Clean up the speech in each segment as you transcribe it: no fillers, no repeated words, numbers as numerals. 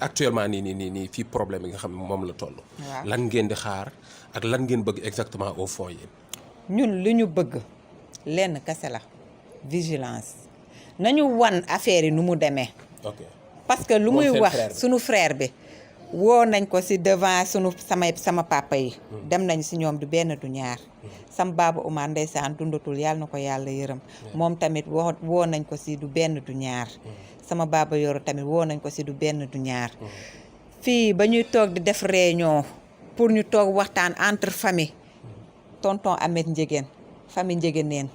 actuellement nii fii problème yi nga xam ne moom la toll. lan ngeen di xaar ak lan ngeen bëgg exactement au fond yéen. ñun li ñu bëgg lenn kese la vigilance nañu wan affaire yi nu mu demee. ok parce que lu muy wax sunu frère bi woo nañ ko ci devant sama papa yi. dem nañ ci ñoom du benn du ñaar. sama baaba Oumar ndeysaan dundatul yàlla na ko yàlla yërëm. moom tamit woo nañ ko ci du benn du ñaar. sama baaba Yoro tamit woo nañ ko ci du benn du ñaar. fii ba ñuy toog di def réunion pour ñu toog waxtaan entre famille. tonton Ahmed Ndiéguène famille Ndiéguèneen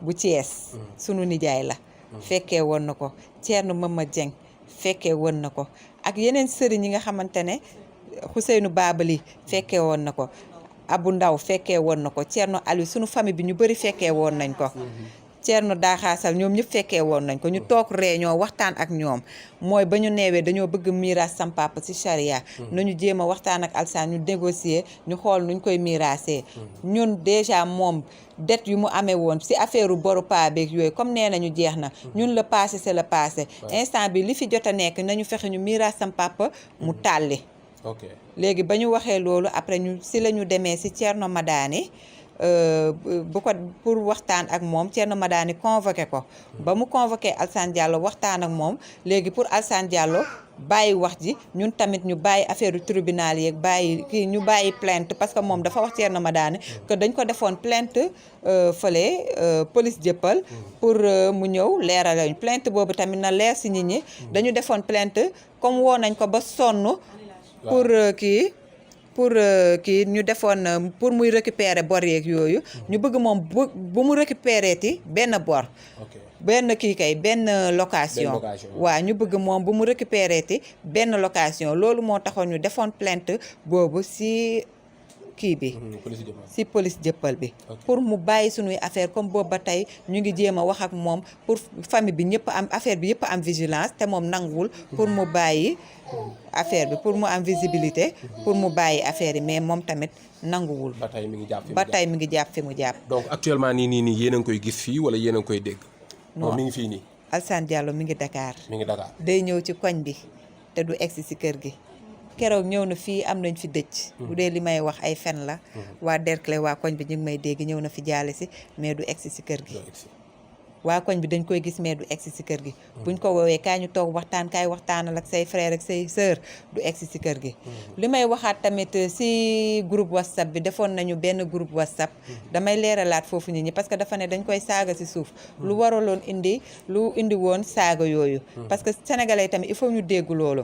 bu Thiès sunu nijaay la. fekkee woon na ko Thierno Mama Dieng fekkee woon na ko ak yeneen sëriñ yi nga xamante ne Ousseynou Babali fekkee woon na ko Abu Ndaw fekkee woon na ko Thierno Aliou sunu famille bi ñu bëri fekkee woon nañ ko. Thierno Daxaasal ñoom ñëpp fekkee woon nañ ko ñu toog réunion waxtaan ak ñoom mooy ba ñu neewee dañoo bëgg miiras sam papa ci charia nañu jéem a waxtaan ak Alsaan ñu négocier ñu xool nuñ koy miirasee ñun déjà moom dette yu mu amee woon ci affaire boru paa beeg yooyu comme nee nañu jeex na ñun le passé c'est le passé instant bi li fi jot a nekk nañu fexe ñu miiras sam papa mu tàlli léegi ba ñu waxee loolu après ñu ci la ñu demee ci Thierno Madani bu ko pour waxtaan ak moom Thierno Madani convoqué ko ba mu convoqué Alsane Diallo waxtaan ak moom léegi pour Alsane Diallo bàyyi wax ji ñun tamit ñu bàyyi affaire tribunal yeeg ñu bàyyi plainte parce que moom dafa wax Thierno Madani que dañ ko defoon plainte fële police jëppal pour mu ñëw leeral lañu plainte boobu tamit na leer si nit ñi dañu defoon plainte comme woo nañ ko ba sonn pour kii ñu defoon pour muy récupérer bor yeeg yooyu ñu bëgg moom bu mu récupérer ti benn bor benn benn location waaw ñu bëgg moom bu mu récupérer ti benn location loolu moo taxoon ñu defoon plainte boobu si kii bi si police jëppal bi pour mu bàyyi suñuy affaire comme boobu ba tey ñu ngi jéem a wax ak moom pour famille bi ñëpp am affaire bi yëpp am vigilance te moom nanguwul pour mu bàyyi affaire bi pour mu am visibilité pour mu bàyyi affaire yi mais moom tamit nanguwul ba tey mi ngi jàpp fi mu jàpp donc actuellement nii yéen a ngi koy gis fii wala yéen a ngi koy dégg non mi ngi fii nii Alsane Diallo mi ngi Dakar day ñëw ci koñ bi te du egsi si kër gi keroog ñëw na fii am nañ fi dëj bu dee li may wax ay fen la waa Derklé waa koñ bi ñu ngi may dégg ñëw na fi jaale si mais du egsi si kër gi waa koñ bi dañ koy gis mais du egsi si kër gi buñ ko woowee kaay ñu toog waxtaan kaay waxtaanal ak say frère ak say sœur du egsi si kër gi li may waxaat tamit si groupe whatsapp bi defoon nañu benn groupe whatsapp damay leeralaat foofu nit ñi parce que dafa ne dañ koy saaga si suuf lu waraloon lu indi woon saaga yooyu parce que sénégalais tamit il faut ñu dégg loolu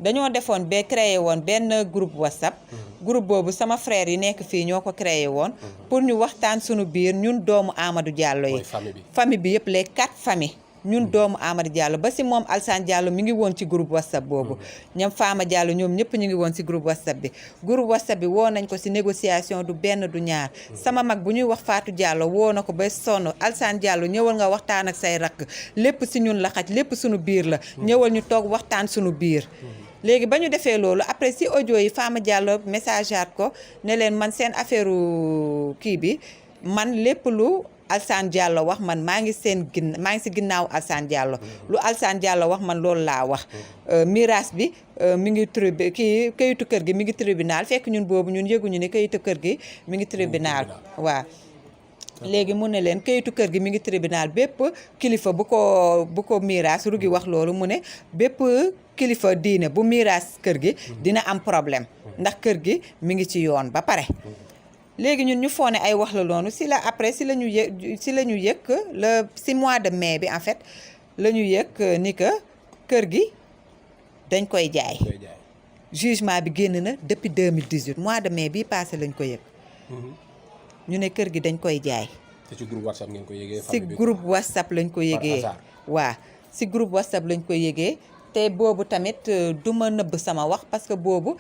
dañoo defoon ba créé woon benn groupe whatsapp groupe boobu sama frère yi nekk fii ñoo ko créé woon pour ñu waxtaan suñu biir ñun doomu Amadou Diallo yi famille bi yëpp les 4 familles ñun doomu Amadou Diallo ba si moom Alsane Diallo mi ngi woon ci groupe whatsapp boobu ñoom Fama Diallo ñoom ñëpp ñu ngi woon si groupe whatsapp bi groupe whatsapp bi woo nañ ko si négociation du benn du ñaar sama mag bu ñuy wax Fatou Diallo woo na ko ba sonn Alsane Diallo ñëwal nga waxtaan ak say rakk lépp si ñun la xaj lépp suñu biir la ñëwal ñu toog waxtaan suñu biir léegi ba ñu defee loolu après si audio yi Fama Diallo message aat ko ne leen man seen affaire kii bi man lépp lu Alsane Diallo wax man maa ngi si ginnaaw Alsane Diallo lu Alsane Diallo wax man loolu laa wax miraas bi mi ngi kayitu kër gi mi ngi tribunal fekk ñun boobu ñun yëguñu ne kayitu kër gi mi ngi tribunal waaw léegi mu ne leen kayitu kër gi mi ngi tribunal bépp kilifa bu ko miraas rugi wax loolu mu ne bépp kilifa diine bu miraas kër gi dina am problème ndax kër gi mi ngi ci yoon ba pare léegi ñun ñu foone ay wax la loonu si la après si la ñu yëg si mois de mai bi en fait la ñu yëg ni que kër gi dañ koy jaay jugement bi génn na depuis 2018 mois de mai bii passé lañ ko yëg ñu ne kër gi dañ koy jaay te ci groupe whatsapp ngeen ko yëgee si groupe whatsapp lañ ko yëgee waaw si groupe whatsapp lañ ko yëgee te boobu tamit du ma nëbb sama wax parce que boobu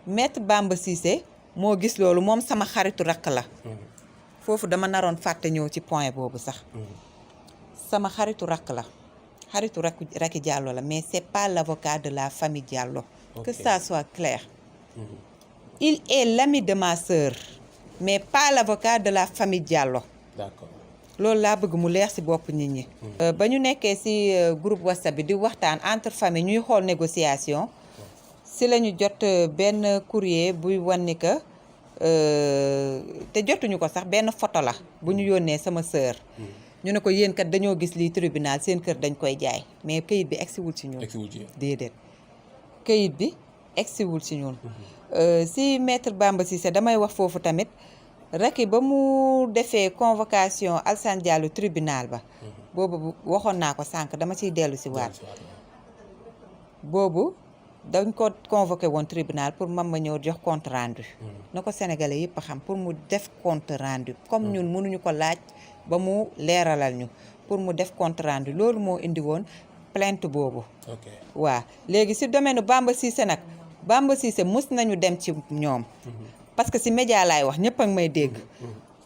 maître Bamba Cissé moo gis loolu moom sama xaritu rakk la foofu dama naroon fàtte ñëw ci point boobu sax sama xaritu rakk la xaritu rakki Diallo la mais c'est pas l'avocat de la famille Diallo que ça soit clair il est l'ami de ma sœur mais pas l'avocat de la famille Diallo d'accord loolu laa bëgg mu leer ci bopp nit ñi. ba ñu nekkee ci groupe WhatsApp bi di waxtaan entre famille ñuy xool négociation ci la ñu jot benn courrier buy wan ni que te jotuñu ko sax benn photo la bu ñu yónnee sama sœur. ñu ne ko yéen kat dañoo gis lii tribunal seen kër dañ koy jaay mais këyit bi egsiwul ci ñun. déedéet këyit bi egsiwul ci ñun. ci maître Bamba Cissé damay wax foofu tamit Racky ba mu defee convocation Alassane Diallo tribunal ba. boobu waxoon naa ko sànq dama ciy dellu ci waat. boobu dañ ko convoqué woon tribunal pour mam ma ñëw jox compte rendu. na ko sénégalais yëpp xam pour mu def compte rendu comme ñun mënuñu ko laaj. ba mu leeralal ñu pour mu def compte rendu loolu moo indi woon plainte boobu. waaw léegi ci domaine Bamba Cissé nag Bamba Cissé mës nañu dem ci ñoom. parce que ci média laay wax ñëpp a ngi may dégg.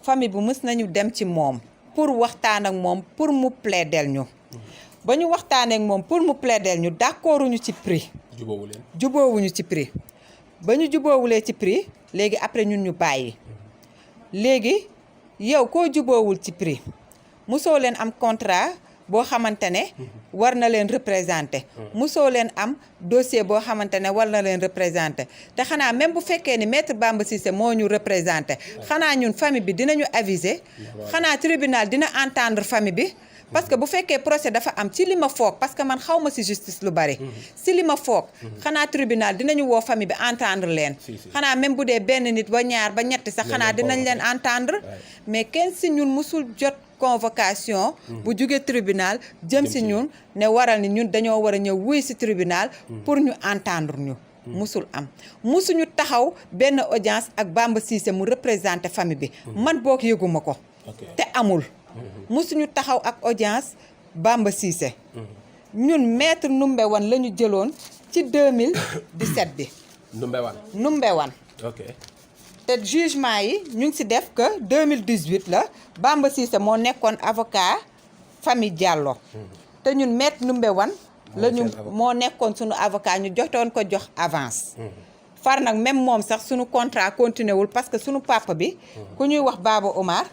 famille bu mës nañu dem ci moom pour waxtaan ak moom pour mu plaidel ñu. ba ñu waxtaanee ak moom pour mu plaidel ñu d'accorduñu ci prix. jubóowuñu ci prix. ba ñu jubóowulee ci prix léegi après ñun ñu bàyyi. léegi. yow koo juboowul ci prix musoo leen am contrat boo xamante ne war na leen représenter musoo leen am dossier boo xamante ne war na leen représenter te xanaa même bu fekkee ni maître Bamba Cissé moo ñu représenter xanaa ñun famille bi dinañu aviser xanaa tribunal dina entendre famille bi parce que bu fekkee procès dafa am ci li ma foog parce que man xaw ma ci justice lu bari ci li ma foog xanaa tribunal dinañu woo famille bi entendre leen xanaa même bu dee benn nit ba ñaar ba ñetti sax xanaa dinañ leen entendre mais kenn ci ñun musul jot convocation bu jóge tribunal jëm ci ñun ne waral ni ñun dañoo war a ñëw wuy ci tribunal pour ñu entendre ñu musul am musuñu taxaw benn audience ak Bamba Cissé mu représenter famille bi man boog yëguma ko te amul musuñu taxaw ak audience Bamba Cissé ñun maître Numbe Wan la ñu jëloon ci 2017 bi Numbe Wan te jugement yi ñu ngi ci def que 2018 la Bamba Cissé moo nekkoon avocat famille Diallo te ñun maître Numbe Wan la ñu moo nekkoon suñu avocat ñu jotoon ko jox avance far nag même moom sax suñu contrat continué wul parce que suñu papa bi ku ñuy wax Baba Omar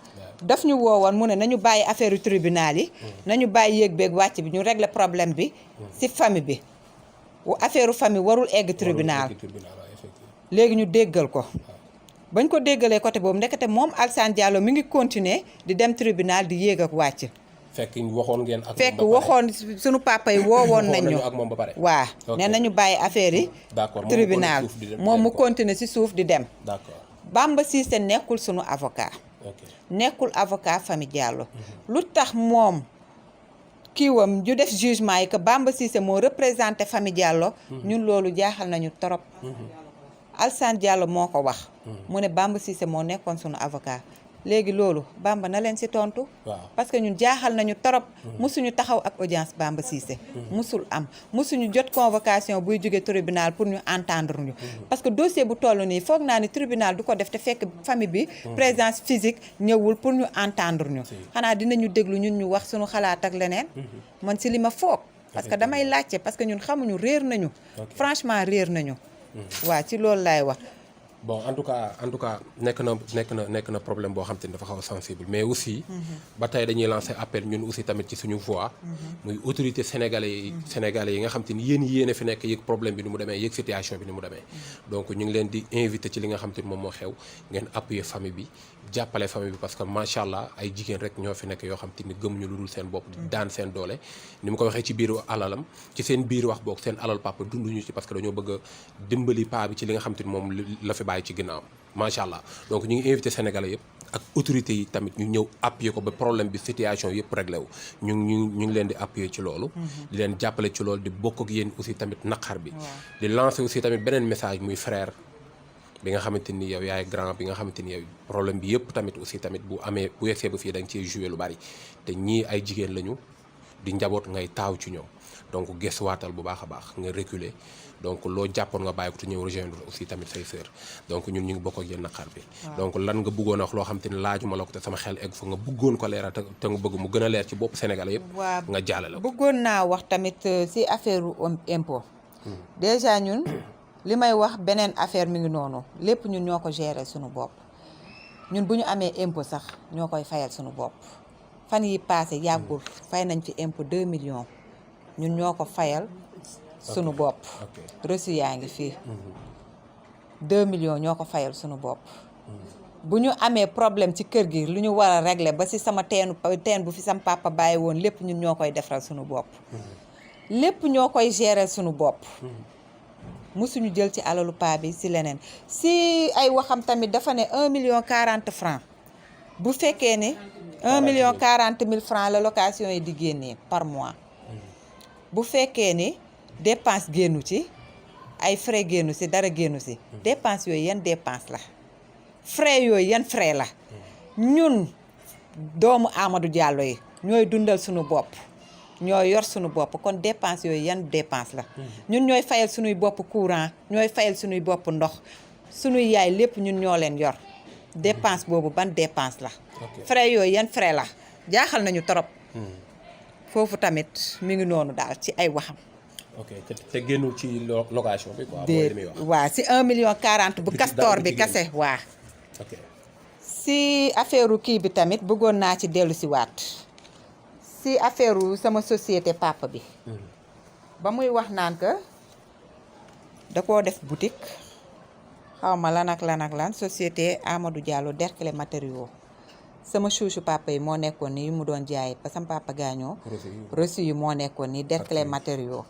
daf ñu woowoon mu ne nañu bàyyi affaire tribunal yi nañu bàyyi yéeg beeg wàcc bi ñu régler problème bi ci famille bi affaire famille warul egg tribunal léegi ñu déggal ko bañ ko déggalee côté boobu ndekete moom Alassane Diallo mi ngi continuer di dem tribunal di yéeg ak wàcc fekk waxoon ngeen ak fekk waxoon suñu papa yi woowoon nañu ak moom ba pare waaw nee nañu bàyyi affaire yi tribunal moom mu continuer ci suuf di dem d'accord Bamba Cissé nekkul suñu avocat nekkul avocat famille Diallo lu tax moom kiiwam ju def jugement yi que Bamba Cissé moo représenté famille Diallo ñun loolu jaaxal nañu trop Alassane Diallo moo ko wax mu ne Bamba Cissé moo nekkoon sunu avocat léegi loolu Bamba na leen ci tontu parce que ñun jaaxal nañu trop musuñu taxaw ak audience Bamba Cissé musul am musuñu jot convocation buy jóge tribunal pour ñu entendre ñu parce que dossier bu toll nii foog naa ni tribunal du ko def te fekk famille bi présence physique ñëwul pour ñu entendre ñu xanaa dinañu déglu ñun ñu wax suñu xalaat ak leneen man ci li ma foog parce que damay laajte parce que ñun xamuñu réer nañu franchement réer nañu waaw ci loolu laay wax bon en tout cas nekk na problème boo xam te ni dafa xaw a sensible mais aussi ba tey dañuy lancer appel ñun aussi tamit ci suñu voix muy autorité sénégalais yi nga xam te ni yéen a fi nekk yëg problème bi ni mu demee yëg situation bi ni mu demee donc ñu ngi leen di invité ci li nga xam te ni moom moo xew ngeen appuyer famille bi jàppale famille bi parce que macha allah ay jigéen rek ñoo fi nekk yoo xam te ni gëmuñu lu dul seen bopp di daan seen doole ni mu ko waxee ci biir alalam ci seen biir wax boog seen alal papa dunduñu ci parce que dañoo bëgg a dimbali paa bi ci li nga xam te ni moom la fi bàyyi ci ginnaaw macha allah donc ñu ngi invité sénégalais yëpp ak autorités yi tamit ñu ñëw appuyer ko ba problème bi situation yëpp réglé wu ñu ngi leen di appuyer ci loolu di leen jàppale ci loolu di bokk ak yéen aussi tamit naqar bi di lancer aussi tamit beneen message muy frère bi nga xamante ni yow yaay grand bi nga xamante ni yow problème bi yëpp tamit aussi tamit bu amee bu yegsee ba fii da nga ciy jouer lu bari te ñii ay jigéen lañu di njaboot ngay taaw ci ñoom donc gëstuwaatal bu baax a baax nga reculer donc loo jàppoon nga bàyyi ko te ñëw rejoindre aussi tamit say sœur donc ñun ñu ngi bokk ak yéen naqar bi donc lan nga bëggoon a wax loo xam te ni laajuma la ko te sama xel egg fa nga bëggoon ko leeral te nga bëgg mu gën a leer ci bopp Sénégalais yëpp nga jàllale ko bëggoon naa wax tamit ci affaire impôt déjà ñun li may wax beneen affaire mi ngi noonu lépp ñun ñoo ko gérer suñu bopp ñun bu ñu amee impôt sax ñoo koy fayal suñu bopp fan yi passé yàggul fay nañ fi impôt 2 millions ñun ñoo ko fayal sunu bopp reçu yaa ngi fii 2 millions ñoo ko fayal sunu bopp bu ñu amee problème ci kër gi lu ñu war a régler ba si sama teen bu fi sama papa bàyyi woon lépp ñun ñoo koy defaral sunu bopp lépp ñoo koy gérer sunu bopp musuñu jël ci alalu paa bi si leneen si ay waxam tamit dafa ne 1 million 40 francs bu fekkee ne 1 million 40 mille francs la location yi di génnee par mois bu fekkee ne dépense génnu ci ay frais génnu si dara génnu si dépense yooyu yan dépense la frais yooyu yan frais la ñun doomu Amadou Diallo yi ñooy dundal suñu bopp ñooy yor suñu bopp kon dépense yooyu yan dépense la ñun ñooy fayal suñuy bopp courant ñooy fayal suñuy bopp ndox suñuy yaay lépp ñun ñoo leen yor dépense boobu ban dépense la frais yooyu yan frais la jaaxal nañu trop foofu tamit mi ngi noonu daal ci ay waxam ok te génnul ci location bi quoi mooy li muy wax waaw si 1 million 40 bu castor bi kase waa ok si affaire kii bi tamit bëggoon naa ci dellu si waat si affaire sama société papa bi ba muy wax naan que da koo def boutique xaw ma lan ak lan société Amadou Diallo Derklé matériaux sama chouchou papa yi moo nekkoon nii yu mu doon jaay ba sama papa gaañoo reçu yi moo nekkoon nii Derklé matériaux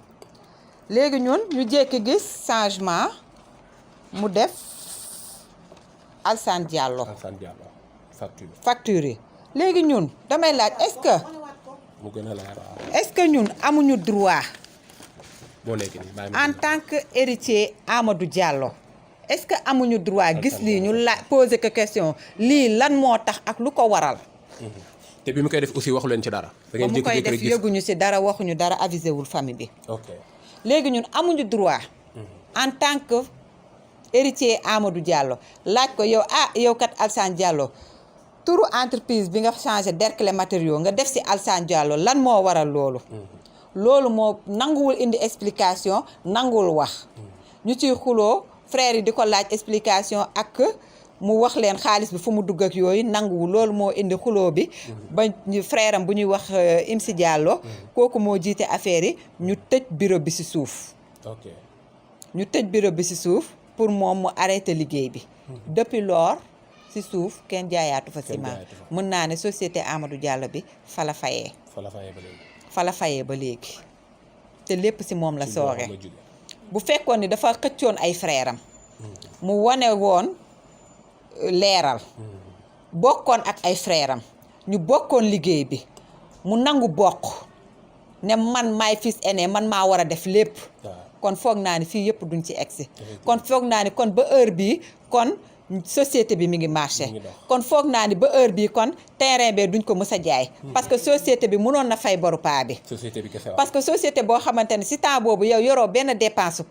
léegi ñun ñu jékki gis changement mu def Alassane Diallo facture yi léegi ñun damay laaj est-ce que mu gën a leer est-ce que ñun amuñu droit moo nekk nii en tant que héritier Amadou Diallo est-ce que amuñu droit gis lii ñu la poser que question lii lan moo tax ak lu ko waral te bi mu koy def aussi waxu leen ci dara da ngeen mu koy def yëguñu ci dara waxuñu dara avisé wul famille bi ok léegi ñun amuñu droit en tant que héritier Amadou Diallo laaj ko yow yow kat Alassane Diallo turu entreprise bi nga changé Derklé matériaux nga def ci Alassane Diallo lan moo waral loolu loolu moo nanguwul indi explication nanguwul wax ñu ciy xuloo frère yi di ko laaj explication ak mu wax leen xaalis bi fu mu dugg ak yooyu nanguwul loolu moo indi xuloo bi ba frère am bu ñuy wax Imsi Diallo kooku moo jiite affaire yi ñu tëj bureau bi ci suuf ok ñu tëj bureau bi ci suuf pour moom mu arrêté liggéey bi depuis lors ci suuf kenn jaayaatu fa ciment mën naa ne société Amadou Diallo bi fa la fayee fa la fayee ba léegi te lépp ci moom la sooxe bu fekkoon ni dafa xëccoon ay frère am mu wane woon leeral bokkoon ak ay frère am ñu bokkoon liggéey bi mu nangu bokk ne man maay fils aîné man maa war a def lépp kon foog naa ni fii yëpp duñ ci egsi kon foog naa ni kon ba heure bii kon société bi mi ngi marché kon foog naa ni ba heure bii kon terrain bee duñ ko mës a jaay parce que société bi mënoon na fay boru paa bi parce que société boo xamante ne si temps boobu yow yoroo benn dépense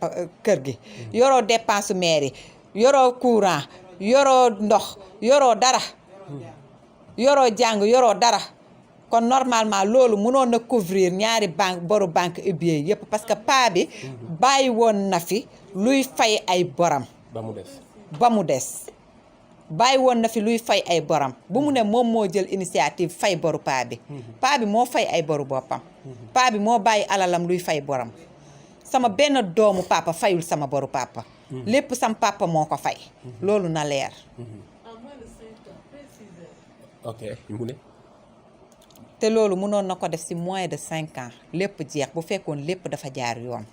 kër gi yoroo dépense mairie yoroo courant yoroo ndox yoroo dara yoroo jàng yoroo dara kon normalement loolu mënoon na couvrir ñaari boru banque ubier yëpp parce que paa bi bàyyi woon na fi luy fay ay boram ba mu des bàyyi woon na fi luy fay ay boram bu mu ne moom moo jël initiative fay boru paa bi moo fay ay boru boppam paa bi moo bàyyi alalam luy fay boram sama benn doomu papa fayul sama boru papa lépp sam papa moo ko fay loolu na leer ok mu ne te loolu mënoon na ko def ci moins de 5 ans lépp jeex bu fekkoon lépp dafa jaar yoon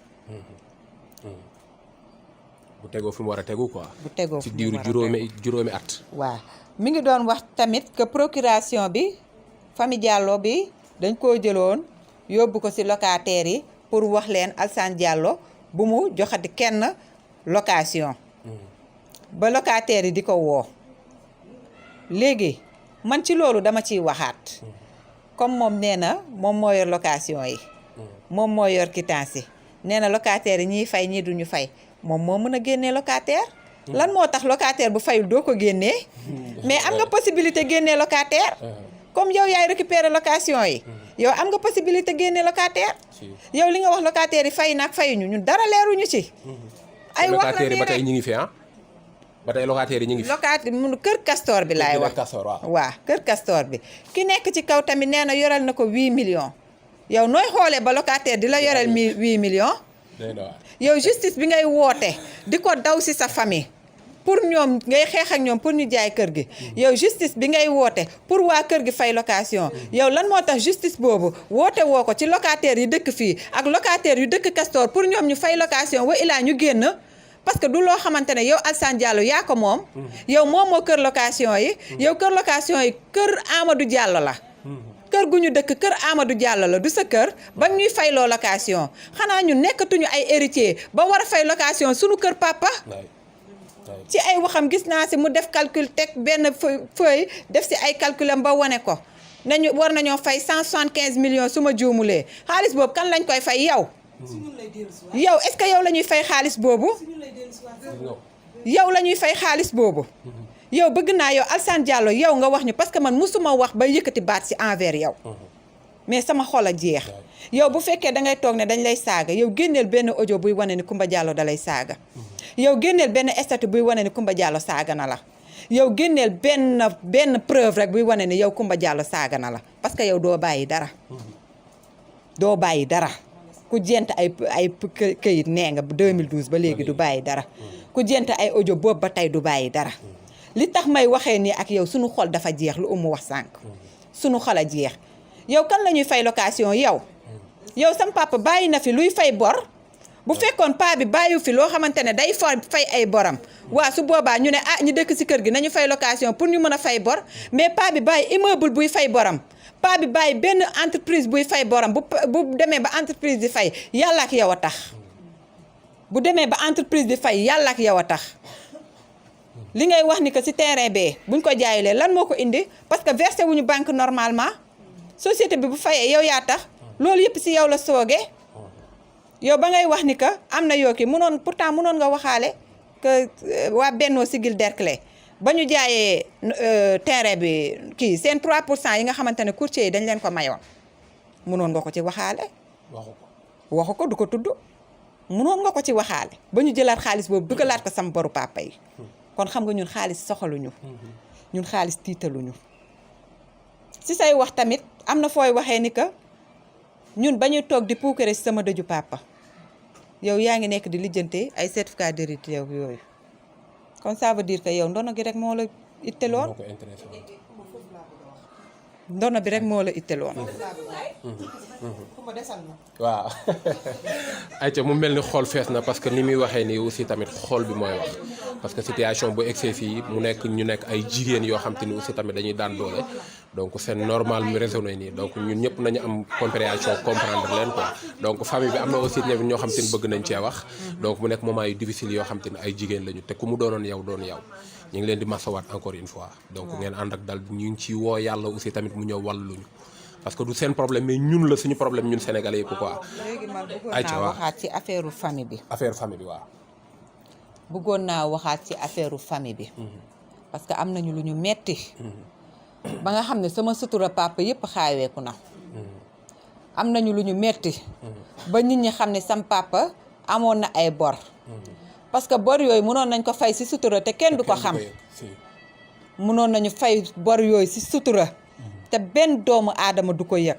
bu tegoo fi mu war a tegu quoi. bu tegoo ci fi mu diiru war a juróomi at. waaw mi ngi doon wax tamit que procuration bi famille Diallo bi dañ koo jëloon yóbbu ko ci locataires yi pour wax leen Alassane Diallo bu mu joxati kenn location. ba locataires yi di ko woo. léegi man ci loolu dama ciy waxaat. comme moom nee na moom moo yor location yi. moom moo yor quittance yi nee na locataires yi ñiy fay ñii duñu fay. moom moo mën a génnee locataire lan moo tax locataire bu fayul doo ko génnee mais am nga possibilité génnee locataire comme yow yaay récupérer location yi yow am nga possibilité génnee locataire yow li nga wax locataire yi fay naag fayuñu ñun dara leeruñu ci ay wax la locataire yi ba tey ñu ngi fi ba tey locataires yi ñu ngi fi. locataire mun kër Castor bi laay wax. Castor waaw. waaw kër Castor bi ki nekk ci kaw tamit nee na yoral na ko 8 millions yow nooy xoolee ba locataire di la yoral 8 millions. yow justice bi ngay woote di ko daw si sa famille pour ñoom ngay xeex ak ñoom pour ñu jaay kër gi yow justice bi ngay woote pour waa kër gi fay location yow lan moo tax justice boobu woote woo ko ci locataire yi dëkk fii ak locataire yu dëkk Castor pour ñoom ñu fay location wa ilaa ñu génn parce que du loo xamante ne yow Alassane Diallo yaa ko moom yow moo kër location yi yow kër location yi kër Amadou Diallo la kër gu ñu dëkk kër Amadou Diallo la du sa kër ba ñuy fayloo location xanaa ñu nekkatuñu ay héritier ba war a fay location suñu kër papa ci ay waxam gis naa si mu def calcul teg benn feuille def si ay calculam ba wane ko nañu war nañoo fay 175 millions su ma juumulee xaalis boobu kan lañ koy fay yow yow est-ce que yow la ñuy fay xaalis boobu yow la ñuy fay xaalis boobu yow bëgg naa yow Alassane Diallo yow nga wax ñu parce que man musuma wax ba yëkkati baat si envers yow mais sama xol a jeex yow bu fekkee da ngay toog ne dañ lay saaga yow génneel benn audio buy wane ni Coumba Diallo da lay saaga yow génneel benn statut buy wane ni Coumba Diallo saaga na la yow génneel benn preuve rek buy wane ni yow Coumba Diallo saaga na la parce que yow doo bàyyi dara ku jent ay këyit nee nga 2012 ba léegi du bàyyi dara ku jent ay audio boobu ba tey du bàyyi dara li tax may waxee nii ak yow sunu xol dafa jeex lu umu wax sànq sunu xol a jeex yow kan la ñuy fay location yow sam papa bàyyi na fi luy fay bor bu fekkoon paa bi bàyyi fi loo xamante ne day fay ay boram waa su boobaa ñu ne ñu dëkk si kër gi nañu fay location pour ñu mën a fay bor mais paa bi bàyyi immeuble buy fay boram paa bi bàyyi benn entreprise buy fay boram bu demee ba entreprise di fay yàlla ak yow a tax bu demee ba entreprise di fay yàlla ak yow a tax li ngay wax ni que ci terrain bee buñ ko jaayulee lan moo ko indi parce que versé wuñu banque normalement société bi bu fayee yow yaa tax loolu yëpp ci yow la soogee yow ba ngay wax ni que am na yoo kii pourtant mënoon nga waxaale que waa Bennoo Siggil Derklé ba ñu jaayee terrain bi kii seen 3% yi nga xamante ne courtier yi dañ leen ko mayoon mënoon nga ko ci waxaale. waxu ko du ko tudd mënoon nga ko ci waxaale ba ñu jëlaat xaalis boobu dugalaat ko sama boru papa yi kon xam nga ñun xaalis soxaluñu ñun xaalis tiitaluñu si say wax tamit am na fooy waxee ni que ñun ba ñuy toog di puukare si sama dëju papa yow yaa ngi nekk di lijjante ay certificat d'héritier yooyu kon ça veut dire que yow ndono gi rek moo la itteloon ndono bi rek moo la itteloon waaw ayca mu mel ni xool fees na parce que ni muy waxee nii aussi tamit xool bi mooy wax parce que situation bu egsee fii mu nekk ñu nekk ay jigéen yoo xam te ni aussi tamit dañuy daan doole donc c'est normal mu raisonné nii donc ñun ñëpp nañu am compréhension comprendre leen quoi donc famille bi am na aussi ñoo xam te ni bëgg nañ cee wax donc mu nekk moment yu difficile yoo xam te ni ay jigéen lañu te ku mu doonoon yow doon yow ñu ngi leen di masawaat encore une fois donc ngeen ànd ak dal ñu ngi ci woo yàlla aussi tamit mu ñëw wàlluñu parce que du seen problème mais ñun la suñu problème ñun sénégalais yëpp quoi. léegi man bëggoon naa waxaat ci affaire famille bi. affaire famille bi waaw. bëggoon naa waxaat ci affaire famille bi. parce que am nañu lu ñu metti ba nga xam ne sama sutura papa yëpp xaaweeku na. am nañu lu ñu metti ba nit ñi xam ne sam papa amoon na ay bor. parce que bor yooyu mënoon nañ ko fay ci sutura te kenn du ko xam. mënoon nañu fay bor yooyu ci sutura. te benn doomu aadama du ko yëg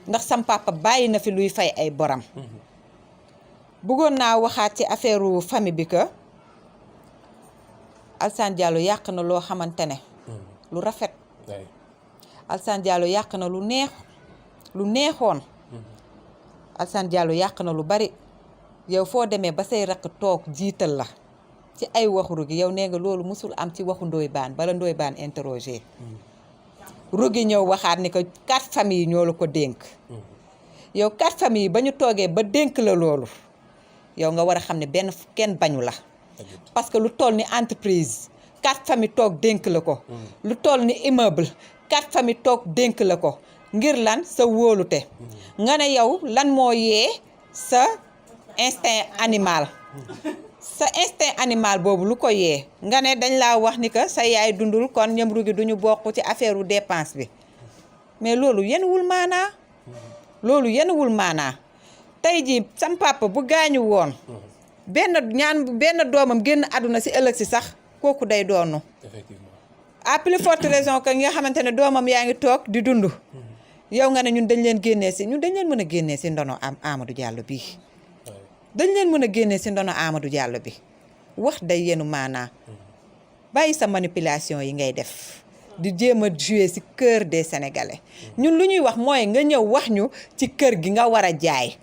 ndax sam papa bàyyi na fi luy fay ay boram bëggoon naa waxaat ci affaire famille bi que Alassane Diallo yàq na loo xamante ne lu rafet Alassane Diallo yàq na lu neexoon Alassane Diallo yàq na lu bari yow foo demee ba say rakk toog jiital la ci ay waxu Rougui yow nee nga loolu musul am ci waxu Ndoye Bane bala Ndoye Bane interroger Rougui ñëw waxaat ni que 4 familles ñoo la ko dénk yow 4 familles yi ba ñu toogee ba dénk la loolu yow nga war a xam ne kenn bañu la parce que lu toll ni entreprise 4 familles toog dénk la ko lu toll ni immeuble 4 familles toog dénk la ko ngir lan sa wóolute nga ne yow lan moo yee sa instinct animal sa instinct animal boobu lu ko yee nga ne dañ laa wax ni que sa yaay dundul kon ñoom Rougui duñu bokk ci affaire u dépense bi mais loolu yenuwul maanaa tey jii sam papa bu gaañu woon benn doomam génn àdduna si ëllëg si sax kooku day doonu. effectivement à plus forte raison que nga xamante ne doomam yaa ngi toog di dund. yow nga ne ñun dañ leen génnee si ñun dañ leen mën a génnee si ndono Amadou Diallo bii. dañ leen mën a génnee si ndono Amadou Diallo bi wax day yenu maanaa bàyyi sa manipulation yi ngay def di jéem a jouer ci cœur des Sénégalais ñun lu ñuy wax mooy nga ñëw wax ñu ci kër gi nga war a jaay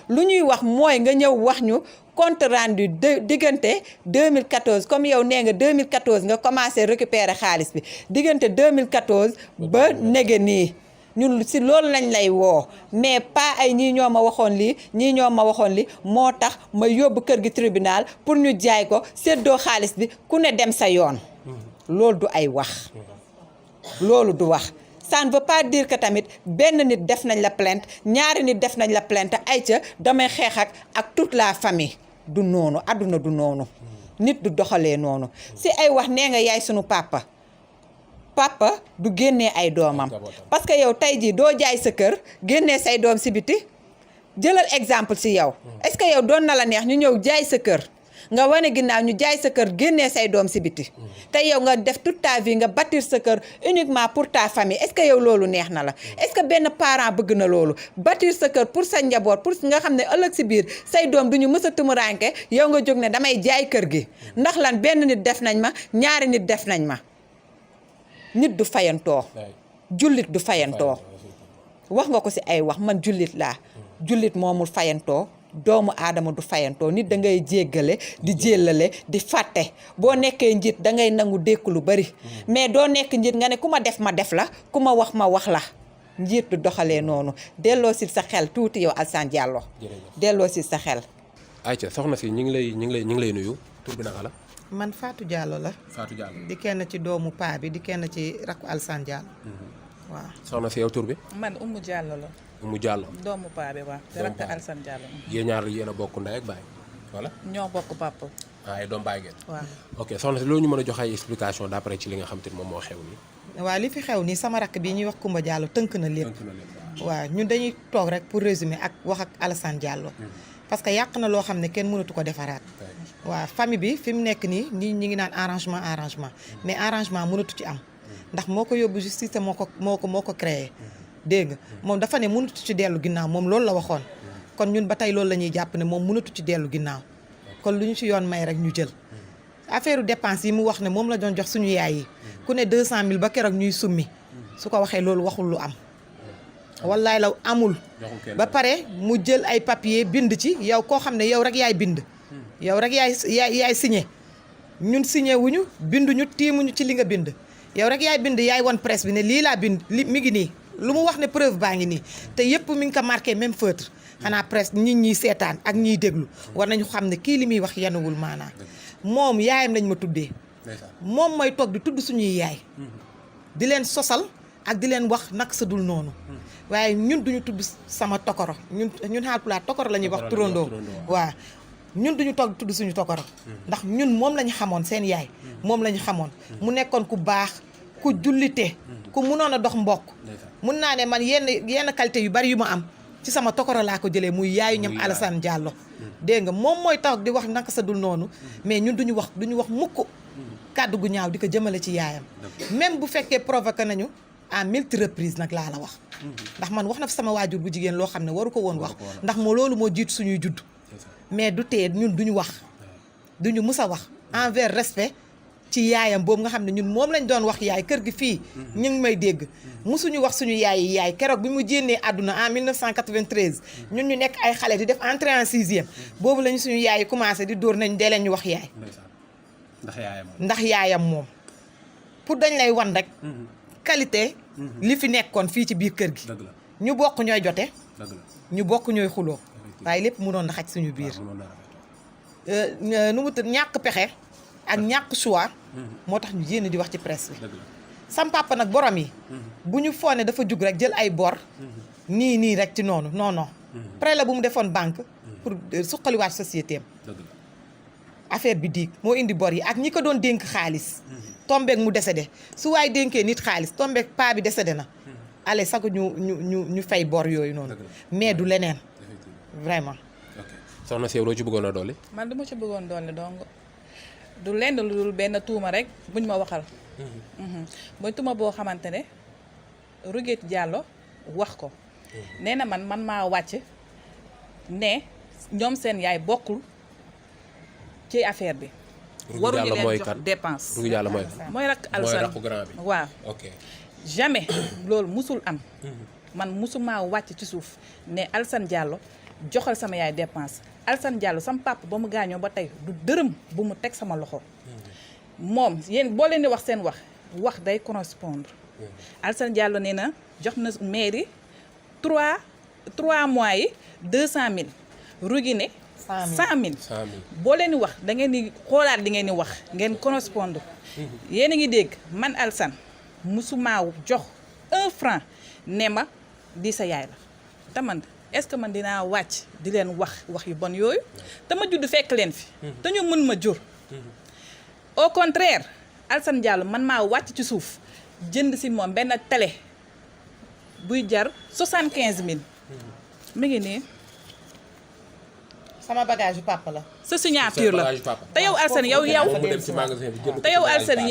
lu ñuy wax mooy nga ñëw wax ñu compte rendu diggante 2014 comme yow nee nga 2014 nga commencé récupérer xaalis bi diggante 2014 ba nege nii ñun si loolu lañ lay woo mais pas ay ñii ñoo ma waxoon lii ñii ñoo ma waxoon li moo tax ma yóbbu kër gi tribunal pour ñu jaay ko séddoo xaalis bi ku ne dem sa yoon loolu du ay wax loolu du wax ça ne veut pas dire que tamit benn nit def nañ la plainte ñaari nit def nañ la plainte ay ca damay xeex ak toute la famille du noonu àdduna du noonu nit du doxalee noonu si ay wax nee nga yaay sunu papa du génnee ay doomam parce que yow tey jii doo jaay sa kër génnee say doom si biti jëlal exemple si yow est-ce que yow doon na la neex ñu ñëw jaay sa kër nga wane ginnaaw ñu jaay sa kër génnee say doom si biti te yow nga def toute ta vie nga bâtir sa kër uniquement pour ta famille est-ce que yow loolu neex na la est-ce que benn parent bëgg na loolu bâtir sa kër pour sa njaboot pour nga xam ne ëllëg si biir say doom du ñu mës a tumuranke yow nga jóg ne damay jaay kër gi ndax lan benn nit def nañ ma ñaari nit def nañ ma nit du fayantoo jullit du fayantoo wax nga ko ci ay wax man jullit laa jullit moomul fayantoo doomu aadama du fayantoo nit da ngay jéggale di jéllale di fàtte boo nekkee njiit da ngay nangu dékku lu bari mais doo nekk njiit nga ne ku ma def la ku ma wax la njiit du doxalee noonu delloo si sa xel tuuti yow Alassane Diallo delloo si sa xel ayca soxna si ñu ngi lay nuyu tur bi naka la man Fatou Diallo la. Fatou Diallo di kenn ci doomu paa bi di kenn ci rakku Alassane Diallo. waaw soxna si yow tur bi. man Oumou Diallo la. Oumou Diallo. doomu paa bi waaw. di rakk Alassane Diallo. yéen ñaar yéen a bokk ndey ak baay voilà. ñoo bokk papa. ay doom baay ngeen. waaw ok soxna si loolu ñu mën a jox ay explication d'après ci li nga xam te ne moom moo xew nii. waaw li fi xew nii sama rakk bi ñuy wax Koumba Diallo tënk na lépp. waaw ñun dañuy toog rek pour résumer ak wax ak Alassane Diallo. parce que yàq na loo xam ne kenn mënatu ko defaraat. waaw famille bi fi mu nekk nii ñi ngi naan arrangement mais arrangement mënatu ci am ndax moo ko yóbbu justice te moo ko créé dégg nga moom dafa ne mënatu ci dellu ginnaaw moom loolu la waxoon kon ñun ba tey loolu la ñuy jàpp ne moom mënatu ci dellu ginnaaw kon lu ñu ci yoon may rek ñu jël affaire dépense yi mu wax ne moom la doon jox suñu yaay yi ku ne 200 000 ba keroog ñuy summi su ko waxee loolu waxul lu am wallaay la amul ba pare mu jël ay papier bind ci yow koo xam ne yow rek yaay bind yow rek yaay signé ñun signé wuñu binduñu tiimuñu ci li nga bind yow rek yaay bind yaay won presse bi ne lii laa bind li mi ngi nii lu mu wax ne preuve baa ngi nii te yëpp mi ngi ko marqué même feutre xanaa presse nit ñi seetaan ak ñiy déglu war nañu xam ne kii li muy wax yanuwul maanaa moom yaayam lañ ma tuddee moom mooy toog di tudd suñuy yaay di leen sosal ak di leen wax nag sa dul noonu waaye ñun duñu tudd sama tokoro ñun Haalpulaar tokoro la ñuy wax turandoo waaw ñun duñu toog tudd suñu tokoro ndax ñun moom la ñu xamoon seen yaay moom la ñu xamoon mu nekkoon ku baax ku jullite ku munoon a dox mbokk mun naa ne man yenn qualité yu bari yu ma am ci sama tokoro laa ko jëlee muy yaayu ñam Alassane Diallo dégg nga moom mooy tax di wax naka sa dul noonu mais ñun duñu wax mukk kàddu gu ñaaw di ko jëmale ci yaayam même bu fekkee provoqué nañu à multi reprises nag laa la wax ndax man wax na fi sama waajur bu jigéen loo xam ne waru ko woon wax ndax loolu moo jiitu suñuy judd mais du tee ñun duñu wax duñu mus a wax envers respect ci yaayam boobu nga xam ne ñun moom lañ doon wax yaay kër gi fii ñu ngi may dégg musuñu wax suñu yaay keroog bi mu jénnee àdduna en 1993 ñun ñu nekk ay xale di def entrée en sixième boobu lañu suñu yaay yi commencé di dóor nañ dee leen ñu wax yaay ndax yaayam moom pour dañ lay wan rek qualité li fi nekkoon fii ci biir kër gi ñu bokk ñooy jote ñu bokk ñooy xuloo waaye lépp mënoon na xaj suñu biir nu mu tudd ñàkk pexe ak ñàkk choix moo tax ñu jénn di wax ci presse bi sam papa nag borom yi bu ñu foone dafa jug rek jël ay bor nii rek ci noonu non prêt la bu mu defoon banque pour suqaliwaat société am affaire bi diig moo indi bor yi ak ñi ko doon dénk xaalis tombeek mu décédé su waay dénkee nit xaalis tombeek paa bi décédé na allez sax ñu fay bor yooyu noonu mais du leneen vraiment soxna si yow loo ci bëggoon a dolli man dama ci bëggoon dolli donc du lenn lu dul benn tuuma rek buñ ma waxal. mooy tuuma boo xamante ne Rouguette Diallo wax ko. nee na man maa wàcc ne ñoom seen yaay bokkul ci affaire bi. waruñu leen jox dépense. Rouguette Diallo mooy kan. mooy rakk Alsane mooy rakku grand bi. waaw ok jamais loolu musul am. man musuma wàcc ci suuf ne Alsane Diallo joxal sama yaay dépense Alsane Diallo sama papa ba mu gaañoo ba tey du dërëm bu mu teg sama loxo. moom yéen boo leen di wax seen wax day correspondre. Alsane Diallo nee na jox na mairie 3 mois yi 200 000 Rouguette ne 100 000 boo leen di wax da ngeen di xoolaat li ngeen di wax ngeen correspondre. yéen a ngi dégg man Alsane musuma jox 1 franc ne ma di sa yaay la te man est-ce que man dinaa wàcc di leen wax yu bon yooyu te ma judd fekk leen fi te ñu mën ma jur. au contraire Alsane Diallo man maa wàcc ci suuf jënd si moom benn télé buy jar 75 000 mi ngi nii sama bagage yu papa la. sa signature la te yow Alsane te yow Alsane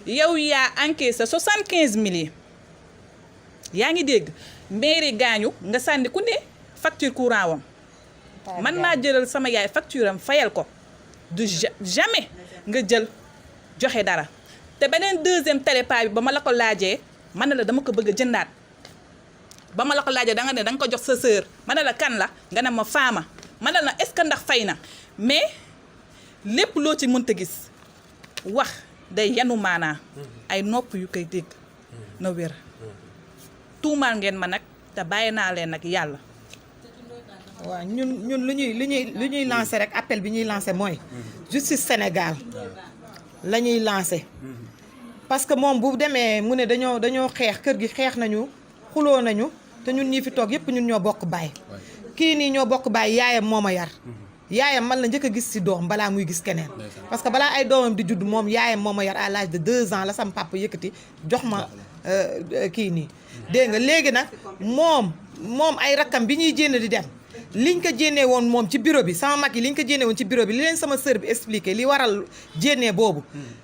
yow yaa encaissé 75 000 yi yaa ngi dégg mairie gaañu nga sànni ku ne facture courant wam man maa jëlal sama yaay facture am fayal ko du jamais nga jël joxe dara te beneen deuxième télépa bi ba ma la ko laajee man ne la dama ko bëgg a jëndaat ba ma la ko laajee da nga ne da nga ko jox sa sœur ma ne la kan la nga ne ma faama ma ne la est-ce que ndax fay na mais lépp loo ci mënta gis wax day yanu maanaa ay nopp yu koy dégg na wér tuumaal ngeen ma nag te bàyyi naa leen nag yàlla. waaw ñun lu ñuy lancé rek appel bi ñuy lancé mooy justice Sénégal la ñuy lancé parce que moom bu demee mu ne dañoo xeex kër gi xeex nañu xuloo nañu te ñun ñii fi toog yépp ñun ñoo bokk baay kii nii ñoo bokk baay yaayam moo ma yar yaayam man la njëkk a gis ci doom balaa muy gis keneen parce que balaa ay doomam di judd moom yaayam moo ma yar à l'âge de 2 ans la sam papa yëkkati jox ma kii nii dégg nga léegi nag moom ay rakkam bi ñuy jénn di dem liñ ko jénnee woon moom ci bureau bi sama mag yi liñ ko jénnee woon ci bureau bi li leen sama sœur bi expliqué li waral jénnee boobu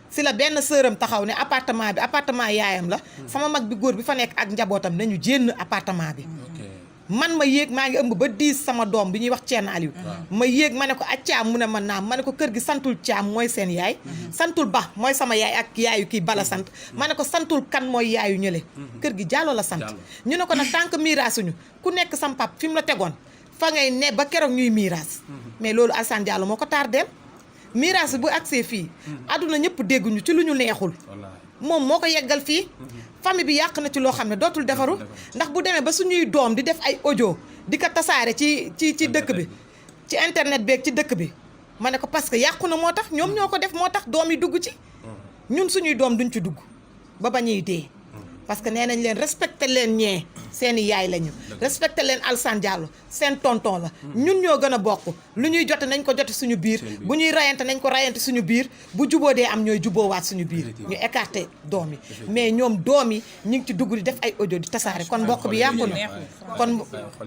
si la benn sœuram taxaw ne appartement yaayam la sama mag bi góor bi fa nekk ak njabootam nañu jénn appartement bi man ma yéeg maa ngi ëmb ba 10 sama doom bi ñuy wax Thierno Aliou ma yéeg ma ne ko ak Thiam mu ne ma naam ma ne ko kër gi santul Thiam mooy seen yaay santul Ba mooy sama yaay ak yaayu kii Bala sant ma ne ko santul kan mooy yaayu ñële kër gi Diallo la sant ñu ne ko nag tant que miiraasuñu ku nekk sam pap fi mu la tegoon fa ngay ne ba keroog ñuy miiraas mais loolu Alsane Diallo moo ko tardeel miiraas bu agsee fii àdduna ñëpp dégguñu ci lu ñu neexul moom moo ko yeggal fii famille bi yàq na ci loo xam ne dootul defaru ndax bu demee ba suñuy doom di def ay audio di ko tasaare ci dëkk bi ci internet beeg ci dëkk bi ma ne ko parce que yàqu na moo tax ñoom ñoo ko def moo tax doom yi dugg ci ñun suñuy doom duñ ci dugg ba bañuy dee parce que nee nañ leen respecté leen ñee seeni yaay lañu respecté leen Alsane Diallo seen tonton la ñun ñoo gën a bokk lu ñuy jote nañ ko jote suñu biir bu ñuy rayante nañ ko rayante suñu biir bu juboo dee am ñooy juboowaat suñu biir ñu écarté doom yi mais ñoom doom yi ñu ngi ci dugg di def ay audio di tasaare kon mbokk bi yàqu na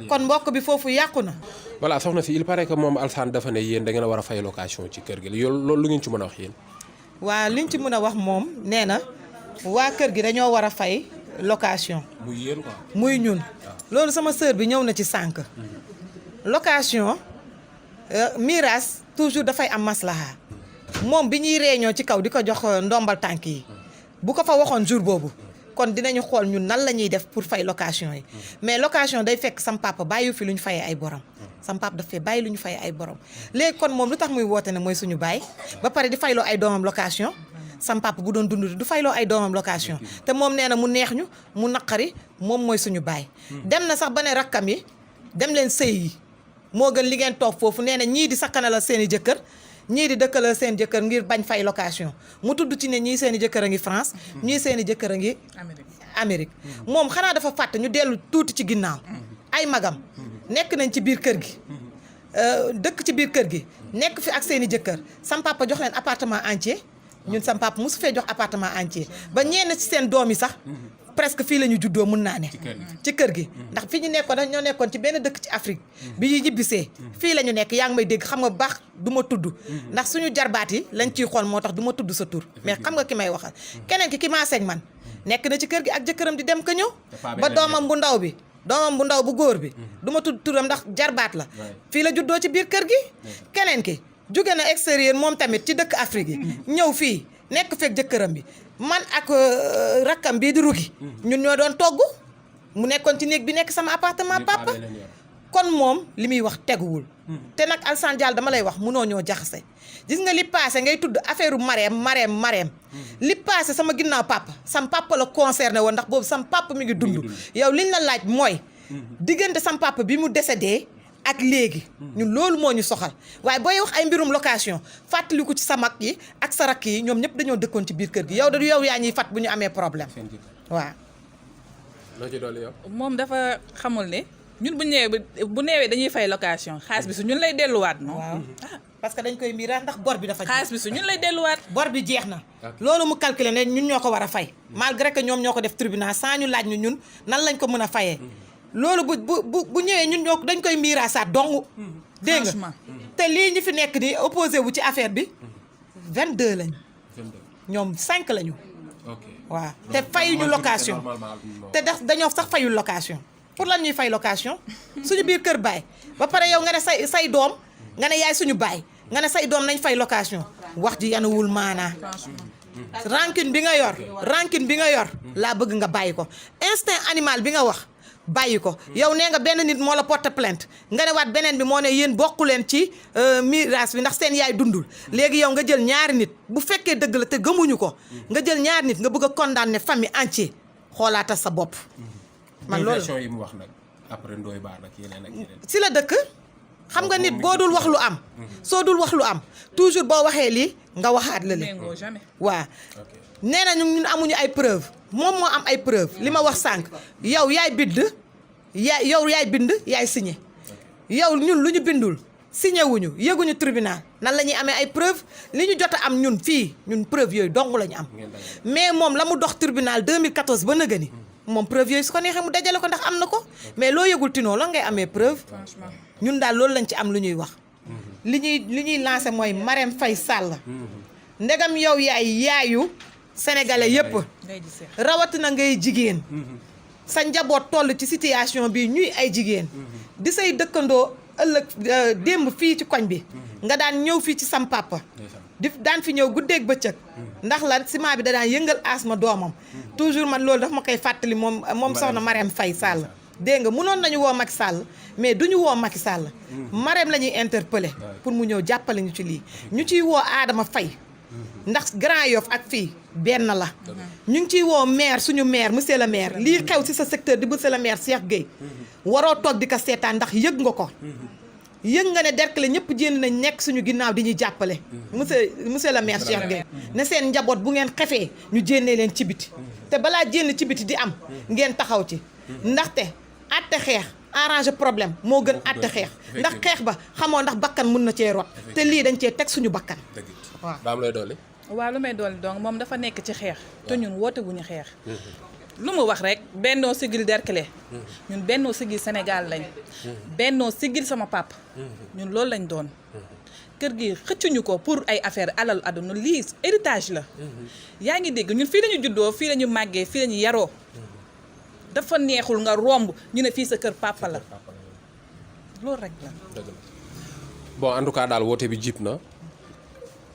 kon mbokk bi foofu yàqu na voilà soxna si il paraît que moom Alsane dafa ne yéen da ngeen a war a fay location ci kër gi loolu lu ngeen ci mën a wax yéen waaw liñ ci mën a wax moom nee na waa kër gi dañoo war a fay location muy yéen quoi muy ñun loolu sama sœur bi ñëw na ci sànq location miraas toujours dafay am maslaha moom bi ñuy réunion ci kaw di ko jox ndombal tànk yi bu ko fa waxoon jour boobu kon dinañu xool ñun nan la ñuy def pour fay location yi mais location day fekk sam papa bàyyi fi lu ñu fayee ay borom sam papa daf fee bàyyi lu ñu fayee ay borom léegi kon moom lu tax muy woote ne mooy suñu baay ba pare di fayloo ay doomam location sam papa bu doon dund du fayloo ay doomam location te moom nee na mu neex ñu mu naqari moom mooy suñu baay dem na sax ba ne rakkam yi dem leen sëy yi moo gën li ngeen toog foofu nee na ñii di sakkanalal seen i jëkkër ñii di dëkkalal seen jëkkër ngir bañ fay location mu tudd ci ne ñii seen i jëkkër a ngi France ñii seen i jëkkër a ngi Amérique moom xanaa dafa fàtte ñu dellu tuuti ci ginnaaw ay magam nekk nañ ci biir kër gi dëkk ci biir kër gi nekk fi ak seen i jëkkër sam papa jox leen appartement entier ñun sam papa mosu fee jox appartement entier ba ñenn ci seen doom yi sax presque fii la ñu juddoo mun naa ne ci kër gi ndax fi ñu nekkoon dañ ñoo nekkoon ci benn dëkk ci Afrique bi ñu ñibbisee fii la ñu nekk yaa ngi may dégg xam nga bu baax du ma tudd ndax suñu jarbaat yi lañ ciy xool moo tax du ma tudd sa tur mais xam nga ki may waxal keneen ki maa señ man nekk na ci kër gi ak jëkkëram di dem ka ñëw ba doomam bu ndaw bu góor bi du ma tudd turam ndax jarbaat la fii la juddoo ci biir kër gi keneen ki jóge na extérieur moom tamit ci dëkk Afrique yi ñëw fii nekk fekk jëkkëram bi man ak rakkam bii di rugi ñun ñoo doon togg mu nekkoon ci néeg bi nekk sama appartement papa kon moom li muy wax teguwul te nag Alassane Diallo dama lay wax munoo ñoo jaxase gis nga li passé ngay tudd affaire Marème li passé sama ginnaaw papa sam papa la concerné woon ndax boobu sam papa mi ngi dund yow liñ la laaj mooy diggante sam papa bi mu décédé ak léegi ñun loolu moo ñu soxal waaye booy wax ay mbirum location fàttaliku ci sa mag yi ak sa rakk yi ñoom ñëpp dañoo dëkkoon ci biir kër gi yow yaa ñuy fàtt bu ñu amee problème waaw. loo ci dolli yow. moom dafa xamul ne ñun bu neewee dañuy fay location xaalis bi su ñun lay delluwaat non. waaw parce que dañ koy miiraat ndax bor bi dafa. xaalis bi su ñun lay delluwaat. bor bi jeex na. loolu mu calculé ne ñun ñoo ko war a fay. malgré que ñoom ñoo ko def tribunal sans ñu laaj ñu ñun nan lañ ko mën a fayee. loolu bu ñëwee ñun ñoo dañ koy miiraasaat dong. dégg nga te lii ñu fi nekk di opposé wu ci affaire bi 22 lañ. ñoom 5 lañu. waaw te fayuñu location. te dañoo sax fayul location. pour lan ñuy fay location suñu biir kër baay ba pare yow nga ne say doom nga ne yaay suñu baay nga ne say doom nañ fay location wax ji yanuwul maanaa. rancune bi nga yor laa bëgg nga bàyyi ko instinct animal bi nga wax. bàyyi ko yow nee nga benn nit moo la porte plainte nga ne waat beneen bi moo ne yéen bokku leen ci miraas bi ndax seen yaay dundul léegi yow nga jël ñaari nit bu fekkee dëgg la te gëmuñu ko nga jël ñaari nit nga bëgg a condamner famille entière xoolaatal sa bopp. man loolu yi mu wax nag après Ndoye Bane ak yeneen ak yeneen. si la dëkk xam nga nit boo dul wax lu am soo dul wax lu am toujours boo waxee lii nga waxaat la li waaw nee na ñun amuñu ay preuve moom moo am ay preuve li ma wax sànq yow yaay bind yaay signé yow ñun lu ñu bindul signé wuñu yëguñu tribunal nan la ñuy amee ay preuve li ñu jot a am ñun fii ñun preuve yooyu dong la ñu am mais moom la mu dox tribunal 2014 ba nëgëni moom preuve yooyu su ko neexee mu dajale ko ndax am na ko mais loo yëgul tinoo la ngay amee preuve ñun daal loolu lañ ci am lu ñuy wax li ñuy lancé mooy Marème Faye Sall ndegam yow yaayu sénégalais yépp rawatina ngay jigéen sa njaboot toll ci situation bi ñuy ay jigéen di say dëkkandoo ëllëg démb fii ci koñ bi nga daan ñëw fii ci sam papa daan fi ñëw guddeeg bëccëg ndax la ciment bi da daan yëngal asma doomam toujours man loolu daf ma koy fàttali moom soxna Marème Faye Sall dégg nga mënoon nañu woo Macky Sall mais duñu woo Macky Sall Marème la ñuy interpeller pour mu ñëw jàppale ñu ci lii ñu ciy woo Adama Faye ndax Grand Yoff ak fii benn la ñu ngi ciy woo maire suñu maire monsieur le maire lii xew ci sa secteur di monsieur le maire Cheikh Gueye waroo toog di ko seetaan ndax yëg nga ko yëg nga ne Derklé ñëpp jénn nañ nekk suñu ginnaaw di ñuy jàppale monsieur le maire Cheikh Gueye ne seen njaboot bu ngeen xefee ñu jénnee leen ci biti te balaa jénn ci biti di am ngeen taxaw ci ndaxte atte xeex arranger problème moo gën atte xeex ndax xeex ba xamoo ndax bakkan mun na cee rot te lii dañ cee teg suñu bakkan waaw daam lay dolli. waaw lu may dolli donc moom dafa nekk ci xeex te ñun woote wuñu xeex lu mu wax rek bennoo sigil Derklé ñun bennoo sigil Sénégal lañ bennoo sigil sama papa ñun loolu lañ doon kër gi xëccuñu ko pour ay affaire alal aduna lii héritage la yaa ngi dégg ñun fii lañu juddoo fii lañu màggee fii lañu yaroo dafa neexul nga romb ñu ne fii sa kër papa la loolu rek la bon en tout cas daal woote bi jib na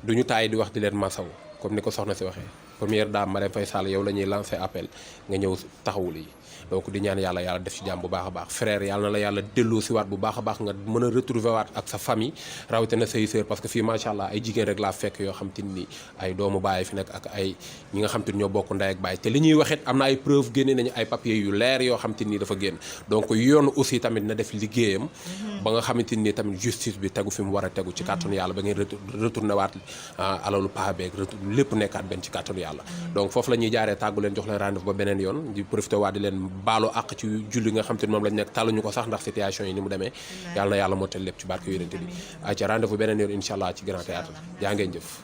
duñu taay di wax di leen masaw comme ni ko soxna si waxee première dame Marème Faye Sall yow la ñuy lancé appel nga ñëw taxawul yi donc di ñaan yàlla def ci jàmm bu baax a baax frère yàlla na la yàlla delloo si waat bu baax a baax nga mën a retrouver waat ak sa famille rawatina say sœur parce que fii macha allah ay jigéen rek laa fekk yoo xam te ni ay doomu baay fi nekk ak ay ñi nga xam te ni ñoo bokk ndey ak baay te li ñuy waxit am na ay preuve génne nañu ay papiers yu leer yoo xam te ni dafa génn donc yoon aussi tamit na def liggéeyam ba nga xamante ni tamit justice bi tegu fi mu war a tegu ci kàttanu yàlla ba ngeen retourné waat alalu paa beeg lépp nekkaat benn ci kàttanu yàlla donc foofu la ñuy jaaree tàggu leen jox leen rendez-vous ba beneen yoon di profité waat di leen baalu àq ci julli nga xam te ni moom lañ nekk tàlluñu ko sax ndax situation yi ni mu demee yàlla na yàlla motal lépp ci barke yonent bi ay ca rendez-vous beneen yoon incha allah ci Grand Théâtre yaa ngeen jëf